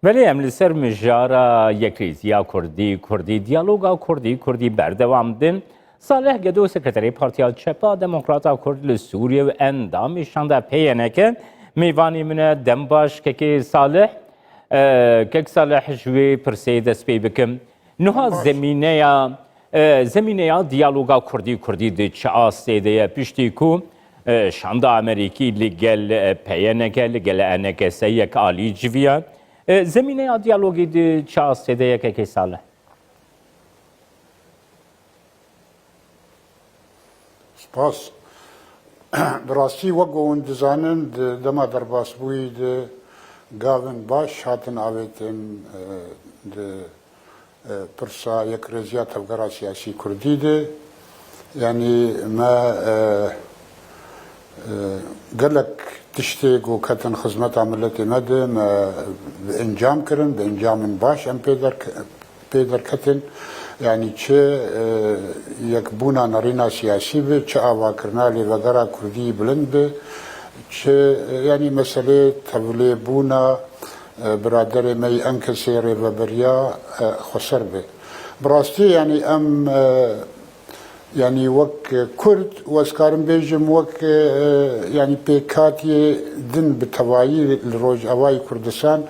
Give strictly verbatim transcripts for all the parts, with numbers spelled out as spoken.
Belê, em li ser mijara yekrêziya Kurdî, Kurdî, diyaloga Kurdî, Kurdî berdewam din. Salih Gedo, sekreterê Partiya Çepa Demokrata Kurd li Sûriye û endamê şanda P Y N K, mêvanê min e. Dem baş, kekê Salih. E, kek Salih, ji wê pirsê dest pê bikim. Niha zemîneya, e, zemîneya diyaloga Kurdî-Kurdî di çi astê de ye? Piştî ku, e, şanda Amerîkî li gel, e, P Y N K, li gel E N K S yek alî civiya. E, zemîneya diyalogê di çi astê de ye, kekê Salih? Spas. Bi rastî, wek ku hûn dizanin, di dema derbasbûyî de gavên baş hatin avêtin, e, di, e, pirsa yekrêziya tevgera siyasî Kurdî de. Yanî me, e, e, gelek tiştê ku ketin xizmeta miletê me de, me bi encam kirin, bi encamên baş em pê derke-, pê derketin. Yanî çi, e, yekbûna nerîna siyasî be, çi avakirina lêvegera Kurdî bilind be, çi, e, yanî meselê tevlêbûna, e, biraderê me yî Enkesê rêveberiya, e, xweser be. Bi rastî, yanî em, e, yanî wek Kurd, û ez karim bêjim wek, e, yanî pêkhatiyê din bi tevayî li Rojavayê Kurdistan,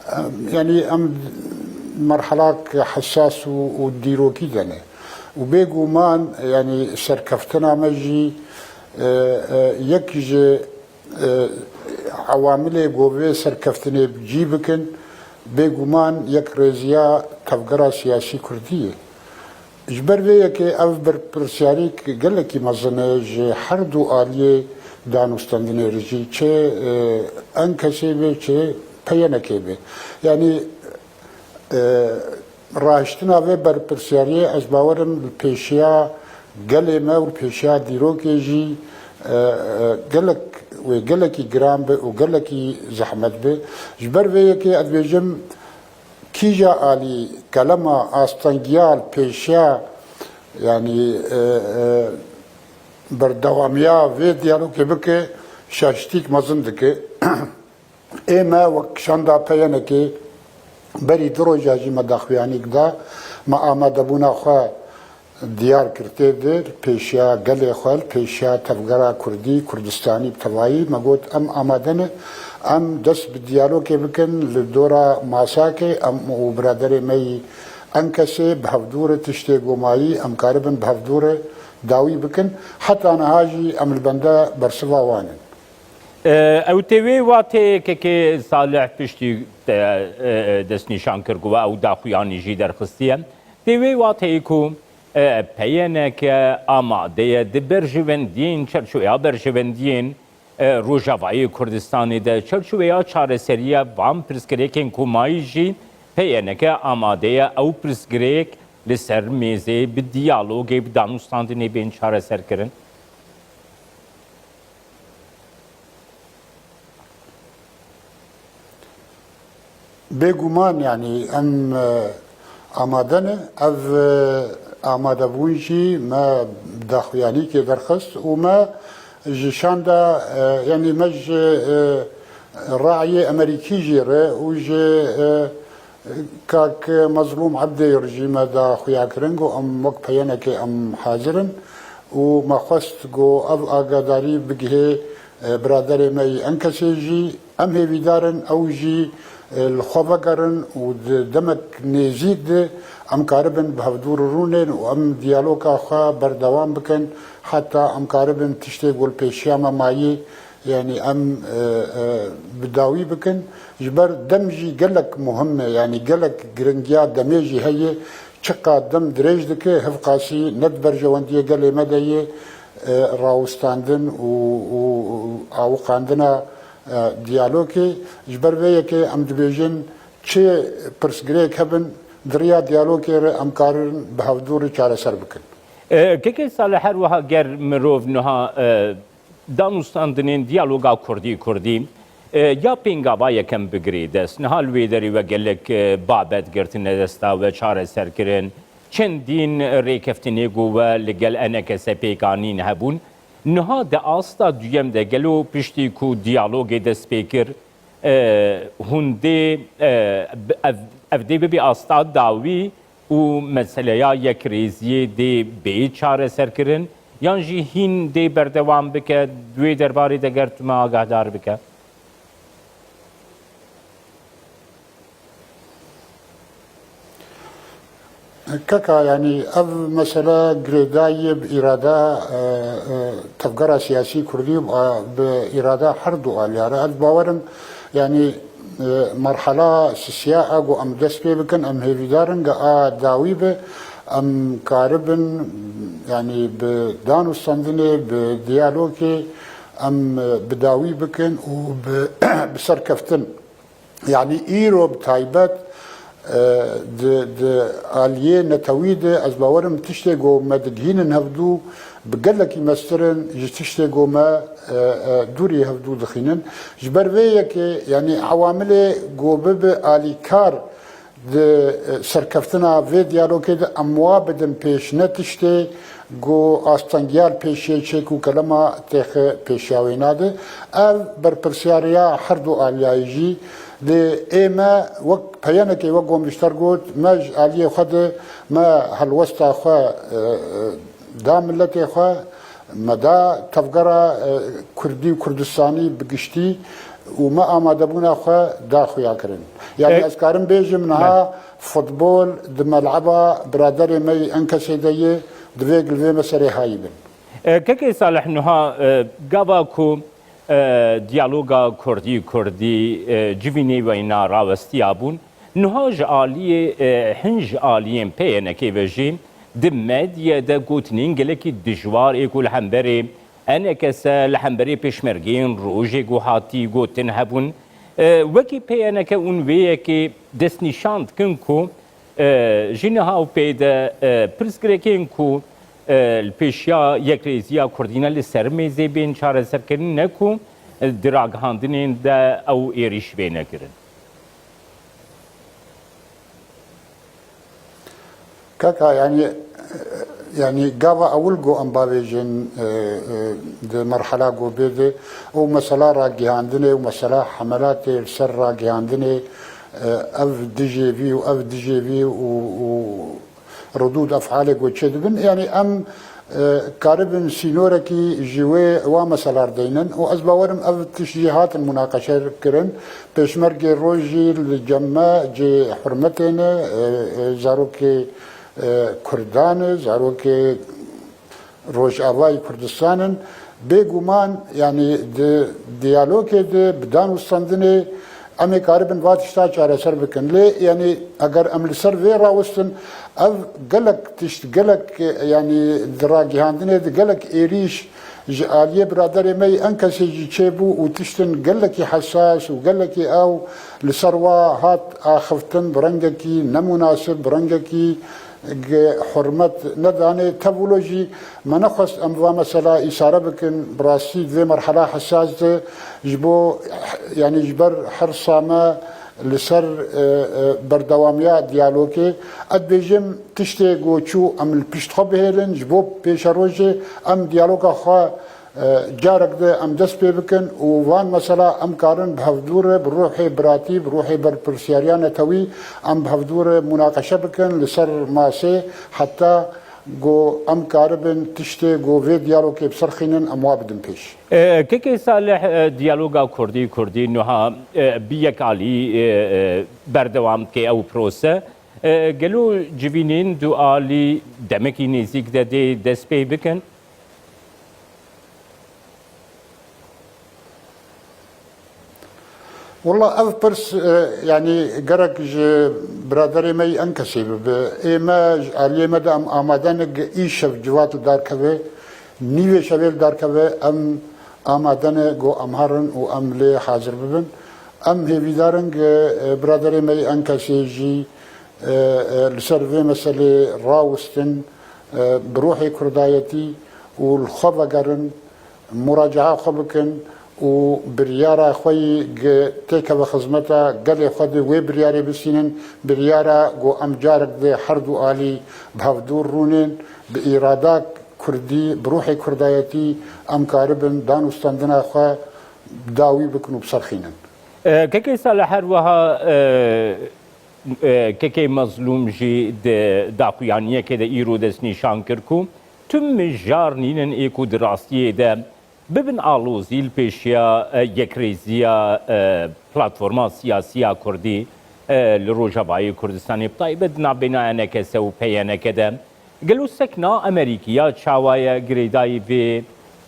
Em, yanî em merhelak hesas û, û dîrokî de ne. Û bêguman, yanî serkeftina me jî, e, e, yek ji, e, ewamilê ku vê serkeftinê cî bikin, bêguman yekrêziya tevgera siyasî Kurdî ye. Ji ber vê yekê ev berpirsiyarîk gelekî mezin e ji her du aliyê danûstendinê re jî, çi, e, Enkesê be, çi P Y N K be. Yanî, e, rahiştina vê berpirsiyariyê, ez bawer im, li pêşiya gelê me û li pêşiya dîrokê jî, e, e, gelek, wê gelekî giran be û gelekî zehmet be. Ji ber vê yekê ez dibêjim, kîja alî kelema astengiya li pêşiya, yanî, e, e, berdewamiya vê diyalogê bike, şaştîk mezin dike. Ê me wek şanda P Y N K berî du roja jî me daxuyanîk da, me amadebûna xwe diyar kir tê de, li pêşiya gelê xwe, li pêşiya tevgera Kurdî, Kurdistanî bi tevayî, me got, em amade ne, em dest bi diyalogê bikin li dora Masakê, em û biraderê me yî Enkesê bi hevdû re tiştê ku mayî, em karibin bi hevdû re dawî bikin. Heta niha jî em li bende bersiva wan in. E, ew tê wê wateyê kekê Salih piştî te, e, destnîşan kir ku ew daxuyanî jî derxistiye. Tê wê wateyê ku, e, P Y N K amade ye di berjewendiyên, çerçoveya berjewendiyên, e, Rojavayê Kurdistanê de, çerçoveya çareseriya van pirsgirêkên ku mayî jî P Y N K amade ye ew pirsgirêk li ser mêzê bi diyalogê, bi danûstandinê bên çareserkirin? Bêguman, yanî em, e, amade ne. Ev, e, amadebûn jî me daxuyanîkê derxist û me ji şanda, e, yanî me ji, e, rayê Amerîkî jî re û ji, e, Kak Mezlûm Ebdê re jî me da xuya kirin ku em wek P Y N K em hazir in û me xwest ku ev agadarî bigihê, e, biraderê me yî Enkesê jî. Em hêvîdar in ew jî, e, li xwe vegerin û di demek nêzîk de em karibin bi hevdû re rûnên û em diyaloga xwe berdewam bikin heta em karibin tiştê ku li pêşiya me mayî, yanî em, e, e, bi dawî bikin. Ji ber dem jî gelek muhim e, yanî gelek giringiya demê jî heye. Çiqas dem dirêj dike, hevqasî ne di berjewendiyê gelê me de ye, e, rawistandin û, û, û awiqandina, e, diyalogê. Ji ber vê yekê em dibêjin, çi pirsgirêk hebin, di riya diyalogê re em karin bi hevdû re çareser bikin. E, kekê Salih, her wiha ger mirov niha, e, danûstandinên diyaloga Kurdî-Kurdî, e, ya pêngava yekem bigirê dest. Niha li wê derê we gelek, e, babet girtine desta we çareserkirin. Çendîn rêkeftinê ku we li gel E N K S pêk anîn hebûn. Niha di asta duyem de gelo piştî ku diyalogê dest pê kir, E, hûn dê, e, bi-, ev, ev dê bibî asta dawî û meseleya yekrêziyê dê bê çareserkirin, yan jî hîn dê berdewam bike, di wê derbarê de ger tu me agahdar bike? Keka, yanî ev mesele girêdayî ye bi îrada, e, e, tevgera siyasî kurdî û, e, bi îrada her du aliya re. Ez bawerim, yanî, e, merhala sisiya a ku em dest pê bikin, em hêvîdar in ku a dawî be, em karibin, yanî bi danûstandinê, bi diyalogê em, e, bi dawî bikin û bi, bi serkeftin. Yanî îro bi taybet, e, di, di aliyê netewî de ez bawerim tiştê ku me digihînin hevdû bi gelekî mestir in ji tiştê ku me, e, e, dûrî hevdû dixînin. Ji ber vê yekê, yanî ewamilê ku bibe alîkar di, e, serkeftina vê diyalogê de em wa bidin pêş, ne tiştê ku astengiya li pêşiyê çêk û kelema têxe pêşiya wê nade. Ev berpirsiyariya her du aliyayî jî. Lê ê me wek peyenekê, wek ku Mişter got, me ji aliyê xwe de me helwesta xwe, e, e, da miletê xwe, me da tevgera, e, kurdî û kurdistanî bi giştî û me amadebûna xwe da xuya kirin. Yanî E, ez karim bêjim niha futbol di meleba biraderê me yî Enkesê de ye, divê li vê meselê hayî bin. E, Kekê Salih, niha, e, gava ku, e, diyaloga kurdî-kurdî, e, civînê weyna rawestiya bûn, niha ji aliyê, e, hin ji aliyên P Y N K ve jî di medyê de gotinên gelekî dijwar ê ku li hemberê E N K S, li hemberê pêşmergeyên rojê ku hatî gotin hebûn. E, wekî P Y N K hûn vê yekê destnîşan dikin ku, e, ji niha û pê de, e, pirsgirêkên ku, e, li pêşiya yekrêziya kurdî ne li ser mêzê bên çareserkirin, ne ku, e, di ragihandinên de ew êrîş bêne kirin. Kaka, yanî, yanî gava ewil ku em bavêjin, e, e, di merhala ku bê de, ew mesela ragihandinê û mesela hemelatê li ser ragihandinê, e, ev dijê vî û ev dijê vî û, û ridûd efalê ku çêdibin, yanî em, e, karibin sînorekî ji wê wa meselar deynin û ez bawerim ev tişt jî hatin munaqeşe kirin. Pêşmergê roj jî li cem me cê hurmetê ne, e, e, zarokê, e, Kurdan e, zarokê Rojavayê Kurdistan in. Bêguman, yanî di diyalogê de, bi danûstandinê em ê karibin va tişta çareser bikin. Lê, yanî eger em li ser vê rawestin, ev gelek tişt, gelek, yanî di ragihandinê de gelek êrîş ji aliyê biraderê me yî Enkesê jî çêbû û tiştin gelekî hesas û gelekî ew li ser wa hat axiftin bi rengekî nemunasib, bi rengekî gi hurmet nedanê. Tevlo jî me nexwest em va mesela îsare bikin. Bi rastî di vê merhela hesas de ji bo, yanî ji ber hirsa me li ser, e, e, berdewamiya diyalogê, ez dibêjim tiştê ku çû em li pişt xwe bihêlin, ji bo pêşerojê em diyaloga xwe, e, carek de em dest pê bikin û van mesela em karin bi hevdû re, bi ruhê biratî, bi ruhê berpirsiyariya netewî em bi hevdû re munaqeşe bikin li ser masê, heta ku em karibin tiştê ku vê diyalogê bi ser xînin, em wa bidin pêş. E, Kekê Salih, e, diyaloga kurdî-kurdî niha, e, bi yek alî, e, e, berdewam dike ew prose. E, gelo civînên du alî demekî nêzîk de dê dest pê bikin? Wela ev pirs, e, yanî gerek ji biraderê me yî Enkesê bibe. Ê me ji aliyê me de em amade ne gi îşev civat li dar keve, nîvê şevê li dar keve, em amade ne ku em herin û em lê hazir bibin. Em hêvîdar in ku, e, biraderê me yî Enkesê jî, e, e, li ser vê meselê rawestin, e, bi ruhê kurdayetî û li xwe vegerin, muracaa xwe bikin û biryara xwe yî gi têkeve xizmeta gelê xwe de wê biryarê bistînin, biryara ku em carek dê her du alî bi hevdûr rûnên, bi îrada kurdî, bi ruhê kurdayetî em karibin danûstandina xwe dawî bikin û biserxînin. E, Kekê Salih her wiha, e, e, Kekê Mezlûm jî di daxuyaniyekê de îro destnîşan kir ku tim mijar nînin ê ku di rastiyê de bibin alozî li pêşiya, e, yekrêziya, e, platforma siyasî ya Kurdî, e, li Rojavayê Kurdistanê, bi taybet di navbêna E N K S û P Y N K de. Gelo sekna Amerîkî ya çawa ye girêdayî vê,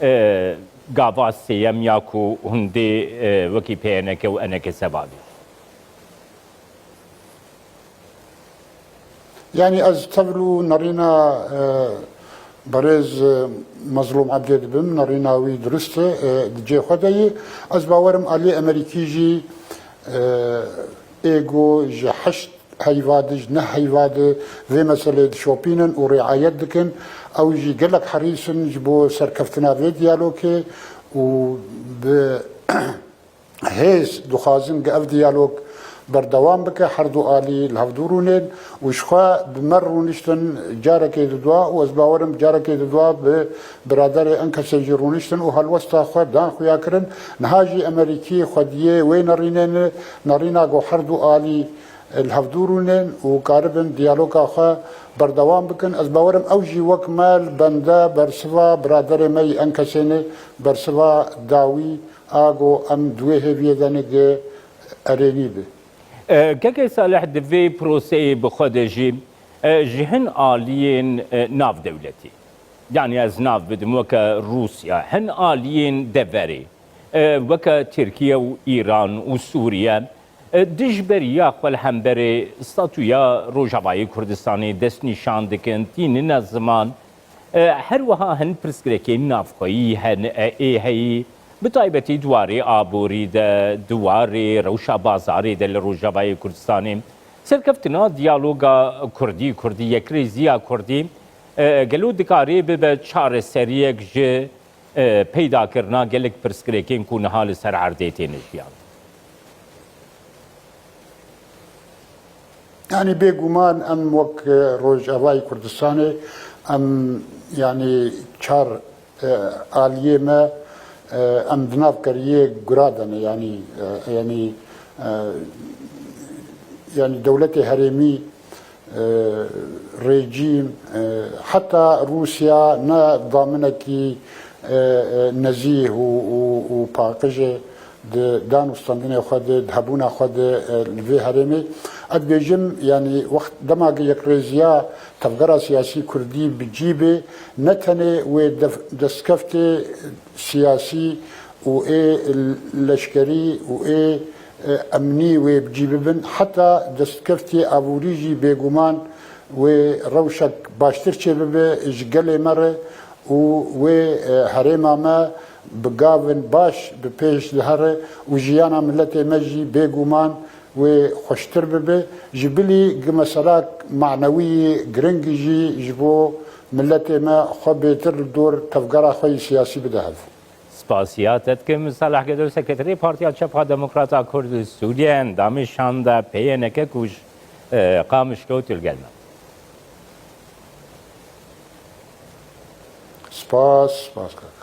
e, gava sêyem ya ku hûn dê, e, wekî P Y N K û E N K S bavê? Yanî ez tevlû nerîna, e, berêz, e, Mezlûm Ebdê dibim, nerîna wî dirust e, e, di cê xwe de ye. Ez bawerim aliyê Amerîkî jî, e, êgo ji heşt heyva di, ji neh heyva di vê meseleyê dişopînin û riayet dikin. Ew jî gelek herîs in ji bo serkeftina vê diyalogê û bi hêz dixwazin ku ev diyalog berdewam bike, her du alî li hevdû rûnên û ji xwe bi me rûniştin carekê didwa û ez bawerim carekê didwa bi biraderê Enkesê jî rûniştin û helwesta xwe dan xuya kirin. Niha jî Amerîkî xwediyê wê nerînê ne, nerîna ku her du alî li hevdû rûnên û karibin diyaloga xwe berdewam bikin. Ez bawerim ew jî wek me li bende bersiva biraderê me yî Enkesê ne, bersiva dawî a ku em di wê hêviyê de ne ge erênî be. E, Kekê Salih, di vê proseyê bi xwe de jî, e, ji hin aliyên, e, navdewletî, yanî ez nav bidim weke Rûsya, hin aliyên deverê, e, weke Tirkiye û Îran û Sûriye, e, dijberiya xwe li hemberê statûya Rojavayê Kurdistanê destnîşan dikin, tînine ziman. E, her wiha hin pirsgirêkên navxweyî hene, e, ê heyî, bi taybetî di warê aborî de, di warê rewşa bazarê de li Rojavayê Kurdistanê. Serkeftina diyaloga Kurdî-Kurdî, yekrêziya Kurdî, e, gelo dikarê bibe çareseriyek ji, e, peydakirina gelek pirsgirêkên ku niha li ser erdê têne jiyan? Yanî bêguman em wek, e, Rojavayê Kurdistanê em yanî çar, e, aliyê me, e, em di nav keriyê gura de ne. Yanî, e, yanî, e, yanî dewletê herêmî, e, rejîm, e, heta Rûsya ne daminekî, e, e, nezîh û, û, û paqij e di dan û standinê xwe de, di hebûna xwe de, e, li vê herêmê. Ez dibêjim, yanî wext dema ku yekrêziya tevgera siyasî kurdî bi cî bê, ne tenê wê def-, destkeftê siyasî û ê leşkerî û ê, e, emnî wê bi cî bibin, heta destkeftê aborî jî bêguman wê rewşek baştir çêbibe ji gelê me re û wê, e, herêma me bi gavin baş bi pêş dihere û jiyana miletê me jî bêguman wê xweştir bibe. Ji bilî gi mesela manewî giring jî ji bo miletê me xwe bêtir li dor tevgera xwe yî siyasî bide hev. Spasiya te dikim. Salih Gedo, Sekreterê Partiya Çep a Demokrat a Kurd li Sûriye, endamê şanda P Y N K ku ji, e, Qamişlo, tu li gel me. Spas, spas kak.